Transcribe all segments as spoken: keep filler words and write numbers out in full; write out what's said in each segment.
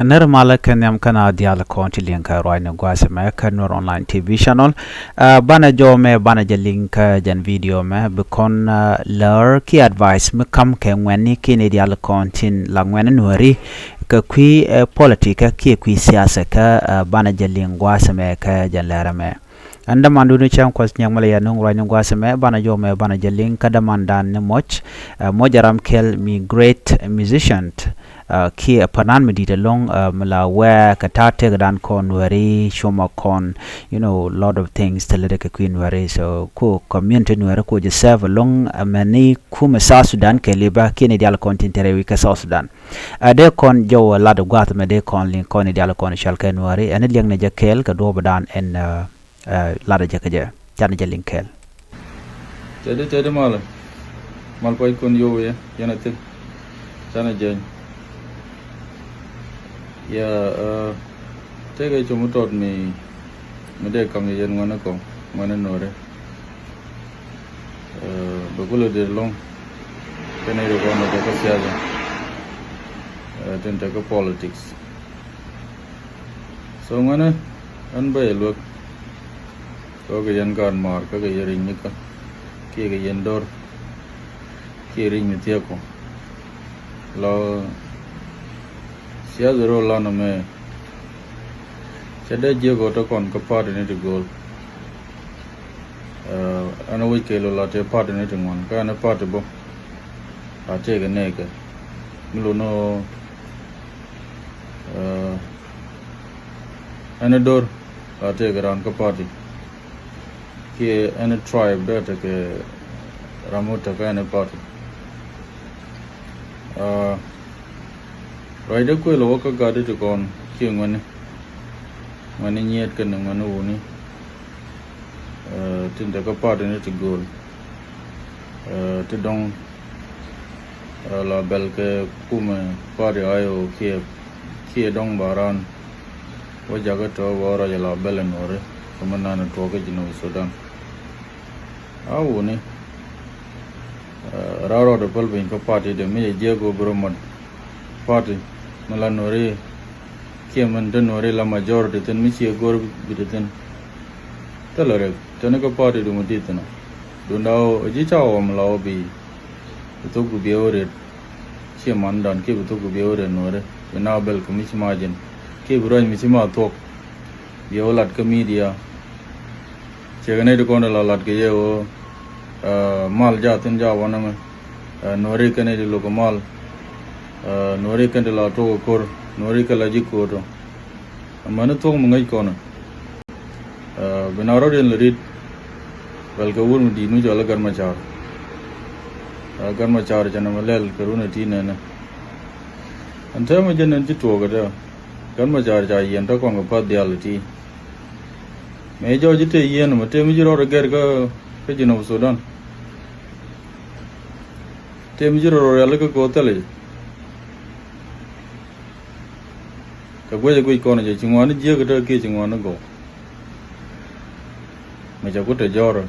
Nɛr malä kɛ nhiam kɛn a diaal kɔn ti liŋ kɛ ruacni gua̱a̱th ɛmɛ kä Nuer Online T V channel. Ɛ, banɛ jɔw mɛ banɛ jɛ liŋ kɛ jɛn video mɛ bi kɔn, ɛ, lär kiɛ advice mi kam kɛ ŋuɛ̈tni kiɛ ni diaal kɔn tin la ŋuɛ̈tni Nuääri kɛ kui̱, ɛ, politik kä kiɛ kui̱ siasa kä, ɛ, banɛ jɛ liŋ gua̱a̱th ɛmɛ kɛ jɛn lɛr ɛmɛ. Ɛn dämandun ni cäŋ kuɔth nyɛk mi la yɛ nuŋ ruacni gua̱a̱th ɛmɛ banɛ jɔw mɛ banɛ jɛ liŋ kä dämandan ni Moc, ɛ, Moc ɛ ram kɛl mi great musician, ɛ, kiɛ panan mi di̱t ɛlɔ̱ŋ, ɛ, mi la wɛɛ kɛ ta̱a̱ tëkdan kɔn Nuääri, cuma kɔn, you know, lot of things te lät kɛ kui̱ Nuääri. So ku community Nuääri ku jɛ serve ɛlɔ̱ŋ, ɛ, mɛni kumɛ South Sudan kɛ liba kiɛ ni diaal kɔn tin te rɛy wi̱c kä South Sudan. Ɛ, dee kɔn jɔw lat gua̱a̱th ɛmɛ dee kɔn liŋ kɔn ni diaal kɔn cɔal kɛ Nuääri, ɛn liɛŋnɛ jɛ kɛɛl kɛ duɔ̱ɔ̱pdan ɛn, ɛ, ɛ, lat jɛ kä jɛ. Canɛ jɛ liŋ kɛɛl. Tɛdi, tɛdi malɛ. Mal pua̱c kun yow yɛ, yɛn a thil. Canɛ jɛny. Ya, ɛ, tëëkɛ cum mi tɔt mi, mi dee ka̱m yɛ yɛn ŋuɛ̈tni kɔ, ŋuɛ̈tni Nuääri. Ɛ, bɛ kulɛ dee lɔ̱ŋ. Kɛn i̱ ri kɔn ɛ tekɛ siasa. Ɛ, tin tekɛ politics. So ŋuɛ̈tni, ɣän bä yɛ luäk. Kɛ kɛ yɛn gaat maar, kä kɛ yɛn ri̱c mi kä, kiɛ kɛ yɛn do̱r, kiɛ ri̱c mi thiäk kɔ. La siasa rɔ lan ɛmɛ, cɛ dee jiäk ɣöö te kɔn kä party ni ti gööl. Ɛ, ɛn a wec kɛɛl ɣöö la tëë party ni ti ŋuan, kä ɛn a party bä a tëëkɛ nɛɛkɛ. Mi lot ni ɣöö, ɛ, ɛn a do̱r la tëëkɛ raan kä party. Kiɛ ɛn a tribe dee tekɛ ram mi tekɛ ɛn a party. Ɛ, ruacdä kuël ɣöö kä gatdi ti kɔn kiɛ ŋuɛ̈tni. Ŋuɛ̈tni nyiet kɛnɛ ŋuɛ̈tni wuni. Ɛ, tin tekɛ party ni ti gööl. Ɛ, ti dɔ̱ŋ, ɛ, la bɛl kɛ kumɛ party I O kiɛ, kiɛ dɔ̱ŋ ba raan wä jakä tɔ̱ bä ruac la bɛl ɛ Nuääri. Kɛ mi nan ɛ tuɔɔk kä Jinub Sudan. A wuni, ɛ, raar rɔɔdɛ päl piny kä party dɛ mi jɛ jiɛk ɣöö bi rɔ mat party mi la Nuääri kiɛ min te Nuääri la majority thi̱n mi ciɛ go̱r bi te thi̱n. Thilɛ rɛk, teni kä party du mi di̱t thi̱n ɔ. Duundɛ ɣöö ji̱ ca ɣɔm la ɣöö bi, bi thok bi biɛ wä riet. Ciɛ mandan kiɛ bi thok bi biɛ wä riet Nuääri. Bi na bɛl kɛ mi ci ma ji̱n. Kiɛ bi ruac mi ci ma thuɔ̱k. Biɛ wä lat kä media. Ciɛ kɛ nɛy ti kɔn ti la lat kɛ yɛ ɣöö, ɛ, mal ja thi̱n ja wanɛ mɛ. Ɛ, Nuääri kɛn ti luk kɛ mal. Ɛ, Nuääri kɛn ti la tuɔk kɛ ko̱r. Nuääri kɛ la ji̱ ko̱r tɔ. Amäni thuɔ̱k mi ŋäc kɔn. Ɛ, bi na rɔ̱diɛn lɛ ri̱t. Bɛl kɛ wur mi di̱i̱t mi cɔal i̱ Gat Macar. Ɛ, Gat Macar cɛ nɛmɛ lɛl kɛ run ɛ ti nɛnɛ. Ɛn täämɛ jɛn ɛn ci tuɔɔk ɛ tɛ. Gat Macar ca yiɛn te kɔn kɛ pa̱th diaal ɛ ti. Mëë jɔɔc i̱ tëë yieen ɛmɛ tëë mi ci rɔɔdɛ gɛr kä, kä Jinub Sudan. Tëë mi ci rɔɔdɛ rialikä kɛ ɣöö thilɛ jɛ. Kɛ guecɛ guic kɔn jɛ ci ŋuani jiäk kä tääk kiɛ ci ŋuani gɔw. Mɛ cɛ ku te jɔ̱ɔ̱r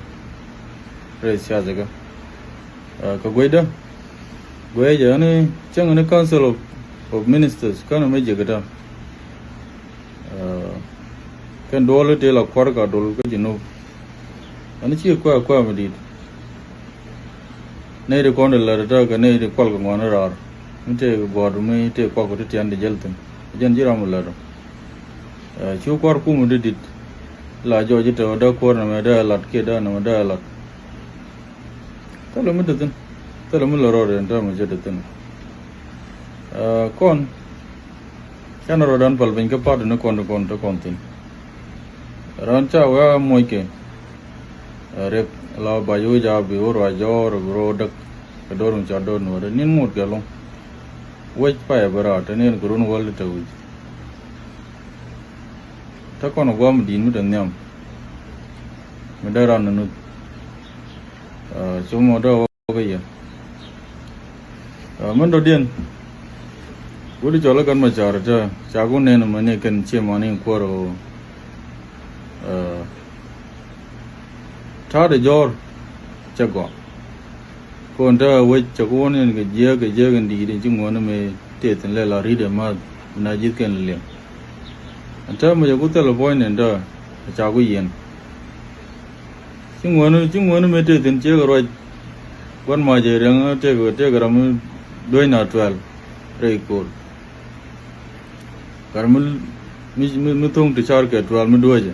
rɛy siasa kä. Ɛ, kɛ guecdä, guecɛ jɛ ɣän cäŋ ni Council of, of Ministers känɛ mɛ jiäk kä tääk. Ɛ, kɛn duɔl i̱ tëë la kua̱r ka dol kä Jinub. Ani ci kuɛ kuɛ mi di̱i̱t. Nɛy ti kɔn ti lät tä kɛ nɛy ti kual kɛ ŋuani raar. Mi tëë kɛ gɔ̱a̱r mi tëë kuak kɛ ti tian ti jäl thi̱n. Jɛn ji̱ ram mi lät ɔ. Ɛ, cu kua̱r kum ti di̱t. La jɔɔc i̱ te ɔ dee kuäär nɛmɛ dee lat kiɛ dee nɛmɛ dee lat. Thilɛ mi te thi̱n. Thilɛ mi lɛ rɔɔdɛ ɛn täämɛ cɛ te thi̱n. Ɛ, kɔn. Canɛ rɔɔdan päl piny kä party ni kɔn ti kɔn te kɔn thi̱n. Raan ca wee a moc kɛ. Ɛ, Riɛk la bac wec a bi wä ruac jɔɔr bi rɔ däk. Kɛ do̱r mi ca do̱r nuɔ̱ɔ̱rɛ ni̱n ŋot kɛ lo̱ŋ. Wec payɛ bi raar te ni̱n kɛ run wäl ti te wi̱c. Te kɔn ɛ gua̱a̱m di̱i̱t mi te nhiam. Mi dee ran ni nuth. Ɛ, cum ɔ dee wä kä yɛ. Ɛ, min dɔ̱diɛn. Wut i̱ cɔl i̱ Gat Macar te ca ku nɛn mɛ ni kɛn cie mani kuäär ɣöö. Ɛ, ta̱a̱dɛ jɔ̱ɔ̱r cɛ gɔaa. Kɔn te wec cɛ ku wä ni kɛ jiääk kɛ jiääk in di̱i̱t in ci ŋuɔ̱n mi tëë thi̱n lɛ la ri̱t ɛ ma̱th. Min a ji̱thkiɛn liɛŋ. Ɛn täämɛ cɛ ku thil ɛ puɔ̱ny ni dɔ̱ ɛ ca ku yiɛn. Ci ŋuäni, ci ŋuäni mi tëë thi̱n ciek ruac. Gua̱n mac ɛ riɛŋ tëëk, tëëk ram mi duec na twelve rɛy ko̱l. Gat mi, mi, mi, mi thoŋ ti car kɛ twelve mi duecɛ.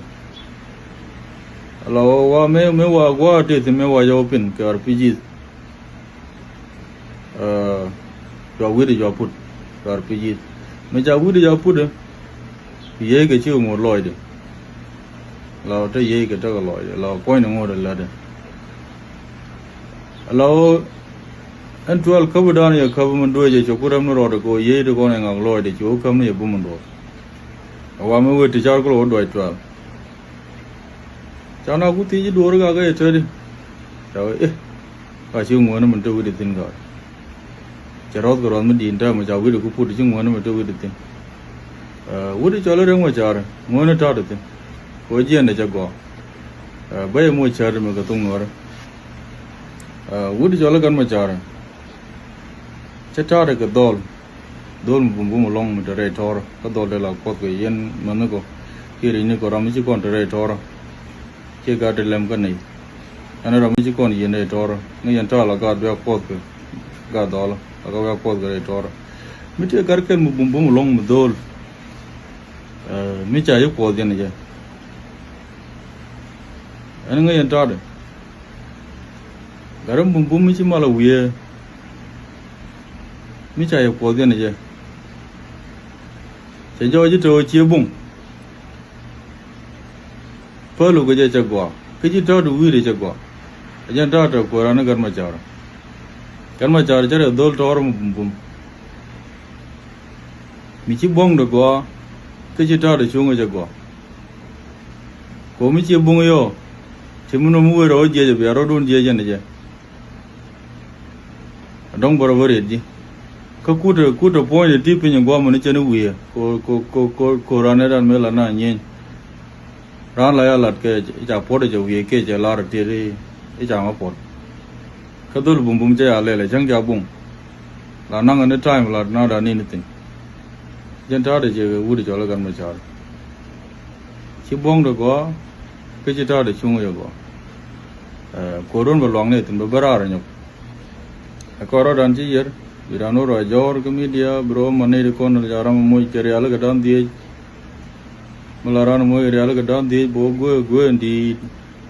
Ala wa mi, mi wa gua̱a̱ tëë thi̱n mi wa jɔw pin kɛ R P Gs. Ɛ, cua wi̱cdɛ cua put kɛ R P Gs. Mi ca wi̱cdɛ cua put ɛ, ku yiëëkɛ cikɛ ŋot lɔcdɛ. La wä te yiëëkɛ tekɛ lɔcdɛ, la wä puɔ̱nydɛ ŋot ɛ lätdɛ. La wä ɛn twelve käpdan yɛ käp mi duecɛ cɛ ku rɛm ni rɔɔdɛ kɛ ɣöö yiëëkdɛ kɔn ɛ ŋak lɔcdɛ ci wä käp ni yɛ bum in duɔ̱ɔ̱r. Ɛ wa mi wee ti car kulɛ wä duac twelve. Ca na ku thiec i̱ duɔ̱ɔ̱r gak ɛ tɛ̈di. Ca wee, eh, ka ci ŋuäni min te wi̱cdɛ thi̱n gak. Cɛ rɔ̱th kɛ rɔ̱th mi di̱i̱n täämɛ ca wi̱cdɛ ku put ci ŋuäni min te wi̱cdɛ thi̱n. Ɛ, wut i̱ cɔl i̱ Riɛk Macar ŋuäni ta̱a̱dɛ thi̱n. Kɛ ɣöö jiɛɛndɛ cɛ gɔaa. Ɛ, bä yɛ moc cäät mi kɛ thok nuäärä. Ɛ, wut i̱ cɔl i̱ Gat Macar cɛ ta̱a̱dɛ kɛ dhɔl. Dhɔl mi bumbum ɛlɔ̱ŋ mi te rɛy tɔ̱rä kä dhɔl te la kuɔth kɛ yɛn mäthnikɔ kiɛ rɛynikɔ, ram mi ci kɔn te rɛy tɔ̱rä. Ciɛ gat ti lɛm kä nɛy. Ɛn ram mi ci kɔn yieen rɛy tɔ̱rä, ŋäc yɛn ta̱a̱ la gat bia kuɔth kɛ gat dhɔlä, la gat bia kuɔth kɛ rɛy tɔ̱rä. Mi tëë gat kɛl mi bumbum ɛlɔ̱ŋ mi dhɔl, ɛ, mi ca ji̱ kuɔth yɛn jɛ. Ɛn ŋäc yɛn ta̱a̱dɛ. Gat mi bumbum mi ci mal a wiee, mi ca ji̱ kuɔth yɛn jɛ. Cɛ jɔɔc i̱ te ɣöö cië buŋ. Pälu kɛ jɛ cɛ gɔaa, kä ci ta̱a̱du wi̱i̱dɛ cɛ gɔaa. Ɛ jɛn ta̱a̱ tɛ kuääran ni Gat Macar. Gat Macar cɛ rɛ dhol tɔ̱ɔ̱r mi bumbum. Mi ci buɔ̱ŋdɛ gɔaa, kä ci ta̱a̱du cuŋä cɛ gɔaa. Kɛ ɣöö mi ciɛ buŋ yɔ, ci mi nöm mi wee rɔ jiɛc ɛ bia rɔ̱dun jiɛc ɛn ɛ jɛ. Dɔ̱ŋ bä rɔ bä riet ji̱. Kä kut ɛ, kut ɛ puɔ̱nydɛ ti piny ɛ gua̱a̱mɛ ni cɛ ni wiee. Ko, ko, ko, ko, ko raan ɛ raan mëë la na nyieny. Raan la ya lat kɛ i̱ ca puɔ̱t ɛ cɛ wiee kiɛ cɛ lar ɛ tiet i̱ ca ŋä puɔ̱t. Kä dhol bumbum cɛ ya lɛl ɛ cäŋ ca buŋ. La naŋ ɛ ni time la na da ni ni thi̱n. Jɛn ta̱a̱dɛ cɛ wut ɛ cɔl ɛ Gat Macar. Ci buɔ̱ŋdɛ gɔaa, kä ci ta̱a̱dɛ cuŋ yɛ gɔaa. Ɛ, kuäär run bɛ luaŋni thi̱n bɛ bä raar nyɔk. Ɛ kɔn rɔ̱dan ci yier, bi raan wä rɔ jɔɔr kä media, bi rɔ ma nɛy ti kɔn ca ram moc kɛ rialikä da̱ŋ dhieec. Mi la raan moc kɛ rialikä da̱ŋ dhieec, bɛ wä guee, guee in di̱i̱t.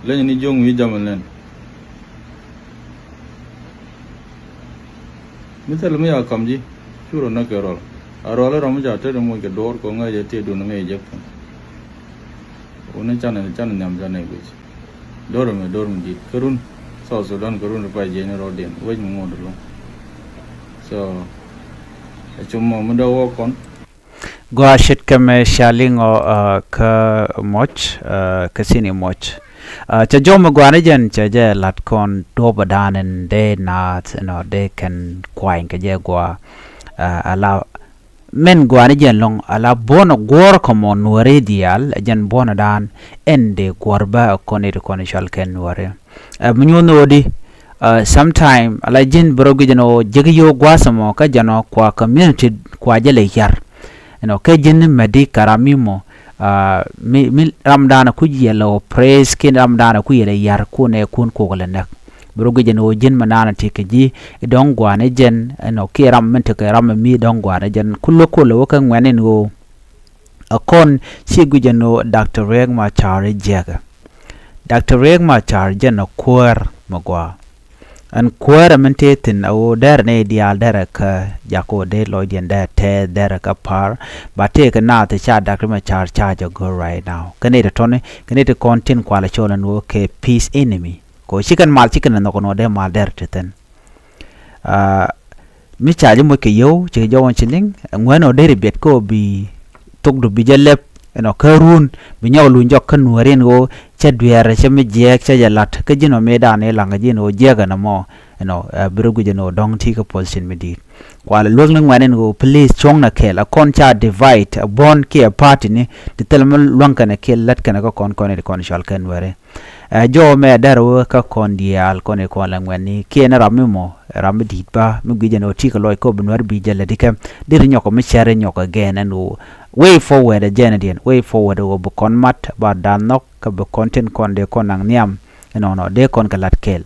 Leny ni jo̱ŋ wi̱i̱ jam in lɛn. Mi thil mi ya kam ji̱, cu rɔ näk kɛ rɔl. A rɔl i̱ ram mi ca tet i̱ moc kɛ duɔ̱ɔ̱r kɛ ŋäc ɛ tëë dun ŋäc ɛ jek thi̱n. Wuni canɛ, canɛ nhiam canɛ guic. Do̱r mi, do̱r mi di̱i̱t. Kä run South Sudan, kä run ri pay jiɛc ni rɔɔdiɛn. Wec mi ŋot ɛlɔ̱ŋ. So, ɛ cum mɔ mi dee wä kɔn. Gua shit kɛ mɛ shali ŋɔ, uh, kä muɔc, uh, kä sini muɔc. Uh, cɛ jɔw mi guani jɛn cɛ jɛ lat kɔn duɔp dan in dee naath, you know, dee kɛn kuany kɛ jɛ gua. Uh, ala min guani jɛn lɔŋ ala buɔnɔ guɔr kɔmɔ nuɔri dial, jɛn buɔnɔ dan in dee guɔr ba kɔn it kɔn shal kɛn nuɔri. Ɛ mi nyuɔn ɣöö di, ɛ, sometime ala ji̱n bɛ rɔ guic ɛn ɣöö jek yio̱o̱k gua̱a̱th ɛmɔ kä jɛn ɔ kua community kua jɛ lɛ yar. Ɛnɔ kɛ ji̱n ni mɛt di kɛ ram mi mɔ, ɛ, mi, mi ramdan ɛ kuc yɛl ɛ ɣöö praise kiɛn ramdan ɛ kuc yɛl ɛ yar kun ɛ kun kok lɛ näk. Bɛ rɔ guic ɛn ɣöö ji̱n mɛ naan ɛ ti kɛ ji̱ i̱ dɔ̱ŋ gua̱a̱n i̱ jɛn ɛnɔ kiɛ ram min tekɛ ram ɛ mi i̱ dɔ̱ŋ gua̱a̱n i̱ jɛn ku lo̱k kol ɛ wä kɛ ŋuɛ̈n in ɣöö ɛ kɔn ci guic ɛn ɣöö Doctor Riek Machar i̱ jiäkɛ. Doctor Riek Machar jɛn ɛ kuäär mi gɔaa. Ɛn kuäärɛ min tëë thi̱n ɛ ɣöö derɛ nɛy diaal derɛ kä jak ɣöö dee lɔcdiɛn derɛ tɛɛth derɛ kä pa̱a̱r. Ba tëëkɛ naath ca Doctor Machar ca jɛ go̱r right now. Kä nɛy ti tɔ̱ni, kä nɛy ti kɔn tin kualɛ cɔl ɛn ɣöö kɛ peace enemy. Kɛ ɣöö ci kɛn mal ci kɛn ɛ nhɔk ɛn ɣöö dee mal derɛ ti thi̱n. Aa, mi ca ji̱ moc kɛ yio̱w, ci kɛ jɔw ɛn ci liŋ, ŋuɛ̈n ɔ deri biɛt kä ɔ bi thokdu bi jɛ lɛp, ɛnɔ kä run, bi nyɔk luny jɔk kä nuääri ɛn ɣöö, cä dueer, cä mi jiɛɛk, cä jɛ lat kä ji̱n ɔ mëëdan i̱ laŋ kä ji̱n ɣöö jiɛɛk ɛn ɛmɔ. Ɛnɔ, ɛ, bi rɔ guic ɛn ɣöö dɔ̱ŋ ti kä position mi di̱i̱t. Kualɛ luäk ni ŋuɛ̈tni ɣöö please cuɔ̱ŋnɛ kɛɛl, a kɔn ca divide, a buɔ̱n kiɛ party ni ti thil mi luäŋ kɛnɛ kiɛ lät kɛnɛ kä kɔn kɔn i̱ ti kɔn cɔal kɛn wɛri. Ɛ, jɔw mɛ dɛr wee kä kɔn diaal kɔn i̱ kɔn lɛ ŋuɛ̈tni kiɛ ni ram mi mɔ, ram mi di̱i̱t ba mi guic ɛn ɣöö ti kɛ lɔc kɔ bi nuɛr bi jɛ lɛ ti kɛ. Diri nyɔk mi cɛri nyɔk ɛ gɛn ɛn ɣöö way forward ɛ jɛn ɛ diɛn, way forward ɛ ɣöö bi kɔn mat ba dan nhɔk kä bi kɔn tin kɔn dee kɔn naŋ nhiam. Inɔnɔ dee kɔn kɛ lat kɛɛl.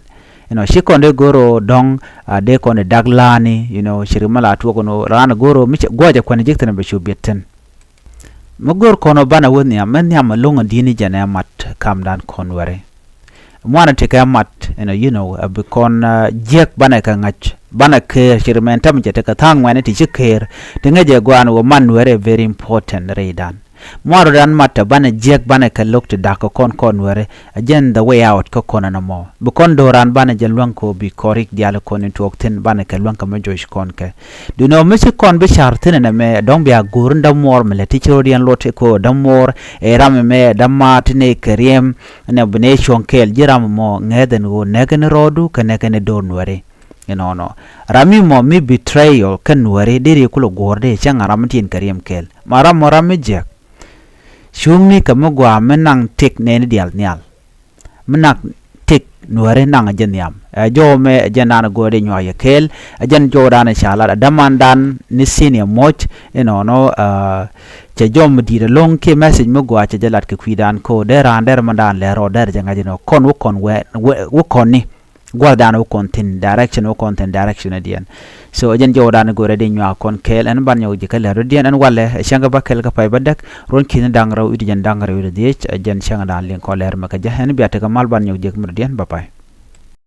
Inɔ ci kɔn dee go̱r ɔ dɔ̱ŋ, a dee kɔn i̱ dak la̱a̱ni, you know, ci ri mi la tuɔk inɔ raan go̱r ɔ mi cɛ guɔcɛ kuɛn ji̱k thi̱n bi cu biɛt thi̱n. Mi go̱r kɔn ɔ banɛ wä nhiam, mi nhiam ɛ lo̱ŋ ɛ di̱t ni jɛn ɛ mat kamdan kɔn wɛri. Muanɛ ti kɛ mat, inɔ, you know, ɛ bi kɔn, a, jiɛk banɛ kɛ ŋa̱c, banɛ keer, ci ri mɛn tɛm jɛ ti kɛ tha̱a̱ŋ ŋuɛni ti ci keer, ti ŋäc ɛ gua̱a̱n wä man wɛri ɛ very important rɛydan. Muarudan mat tɛ banɛ jiɛk banɛ kɛ lo̱k ti da̱k kɛ kɔn kɔn wɛri, a jɛn the way out kä kɔn ɛn ɛmɔ. Bi kɔn do̱ran banɛ jɛ luäŋ kɛ ɣöö bi kɔrik diaal kɔn in tuɔɔk thi̱n banɛ kɛ luäŋ kɛ mi joc kɔn kɛ. Duundɛ ɣöö mi ci kɔn bi ca̱r thi̱n ɛn ɛmɛ dɔ̱ŋ bia go̱o̱r in dämuɔɔr mi lɛ ti ci rɔ̱diɛn luɔt kɛ ɣöö dämuɔɔr ɛ ram ɛmɛ dämaar ti nɛy kɛ riɛm. Ɛn ɛ bi nɛy cuɔ̱ŋ kɛɛl ji̱ ram ɛmɔ ŋäth ɛn ɣöö nɛk ɛn rɔɔdu kɛ nɛk ɛn do̱r nuɛri. Inɔnɔ ram mi mɔ mi betrayal kä nuɛri deri kulɛ guɔ̱ɔ̱r dee cäŋ a ram mi tin kɛ riɛm kɛɛl ma ram mɔ ram mi jiäk. Cuŋni kɛ mi gɔaa mi naŋ tëk nɛɛni diaal nhial. Mi naŋ tëk nuɛri naŋ jɛ nhiam. Ɛ jɔw mɛ ɛ jɛn dan go̱o̱r dee nyuak yɛ kɛɛl. Ɛ jɛn jɔw dan ca lat ɛ dämandan ni senior muɔ̱c. Inɔnɔ, ɛ, cɛ jɔw mi di̱i̱t ɛlɔ̱ŋ kiɛ message mi gɔaa cɛ jɛ lat kɛ kui̱dan ko̱ dee raan dɛr mi dan lɛr rɔ dɛr jɛ ŋa̱c inɔ kɔn wä kɔn wɛ, wä, wä kɔn ni. Gua̱thdan wä kɔn thi̱n, direction wä kɔn thi̱n, direction diɛn. So ɛ jɛn jɔwdan go̱rɛ di nyuak kɔn kɛɛl ɛn ban nyɔk ji̱ kä lɛr rɔ̱diɛn ɛn walɛ ɛ cäŋ kä bä kɛl kä pay bä däk. Ruɔ̱n ki̱n da̱ŋ rɛw wi̱cdɛ jɛn da̱ŋ rɛw wi̱cdɛ dhiec ɛ jɛn cäŋdan liŋ kɔn lɛr mɛ kä jɛ ɛn bia tekɛ mal ban nyɔk ji̱ kä mi rɔ̱diɛn bä pay.